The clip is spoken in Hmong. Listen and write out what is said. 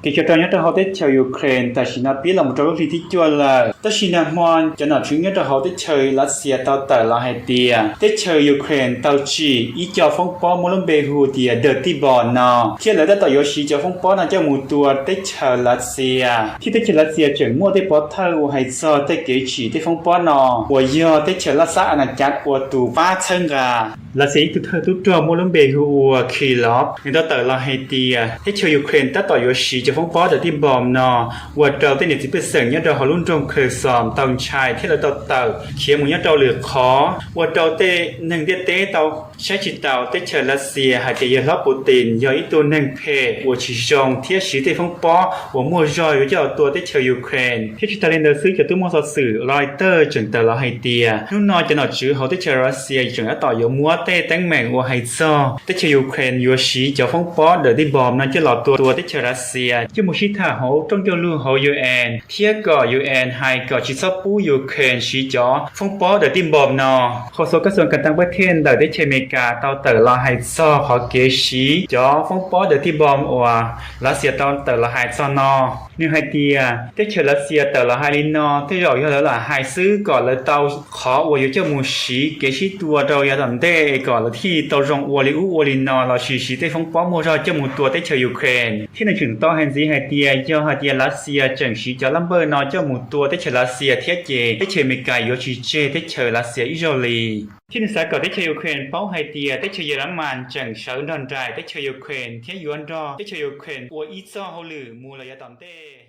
Kev xyuas rau nyob rau hauv teb chaws Ukraine tam sim no pib los mus rau lub hli thib cuaj lawm, tab sis nag hmo cov nom tswv nyob rau hauv teb chaws Lav Xias tau tawm los hais tias teb chaws Ukraine tau tsim ib co foob pob muaj lub npe hu tias dawm tij npos no, thiab lawv tab tom yuav siv cov foob pob no coj mus tua teb chaws Lav Xias, thiab teb chaws Lav Xias tseem muaj tej pov thawj uas hais txog tej kev tsim tej foob pob no uas yog teb chaws laj xab As Nas Cav ua tus pab txhawb nqa. Lav Xias ib tug thawj tub rog muaj lub npe hu ua Khi Lov, nws tau tawm los hais tias teb chaws Ukraine tab tom yuav siv cov foob pob dawm tij npos no ua rau tej niam txiv pej xeem nyob rau hauv lub nroog Kherson tau ntshai thiab lawv tau tawm khiav mus nyob rau lwm qhov, ua rau tej neeg ntiaj teb tau saib tsis taus teb chaws Lav Xias hais tias yawg hlob Putin yog ib tug neeg phem uas tsis zoo thiab siv tej foob pob uas muaj zog yuav coj los tua teb chaws Ukraine. Thiab tsis tas li ntawd xwb, cov tub muaj xov xwm Reuters tseem tawm los hais tias hnub no cov nom tswv hauv teb chaws Lav Xias tseem tab tom yuav muab tej teeb meem uas hais txog teb chaws Ukraine yuav siv cov foob pob dawm tij npos no coj los tua tua teb chaws Lav Xias, coj mus sib tham hauv rooj ncauj lug hauv U N, thiab kom U N hais kom tsis txhob pub Ukraine siv cov foob pob dawm tij npos no. Qhov xov kas xoo kas tau pab thej ntawm teb chaws Amelikas tau tawm los hais txog qhov kev siv cov foob pob dawm tij npos uas Lav Xias tau tawm los hais txog no. Nws hais tias teb chaws Lav Xias tawm los hais li no tej zaum yog lawv lam hais xwb kom lawv tau qhov uas yuav coj mus siv kev sib tua rau yav tom ntej es kom lawv thiaj tau zoo ua li ub ua li no lossis siv tej foob pob muaj zog coj mus tua teb chaws Ukraine. Thiab nws tseem tau hais ntxiv hais tias yog hais tias Lav Xias tseem siv cov laj npawj no coj mus tua teb chaws Lav Xias thiab ces teb chaws Amelikas yuav tsis tseg teb chaws Lav Xias ib zaug li. Thiab nws xav kom teb chaws Ukraine paub hais tias teb chaws Yelamas tseem sawv nrog nraim teb chaws Ukraine thiab yuav nrog teb chaws Ukraine ua ib txoj hauj lwm mus lawm yav tom ntej.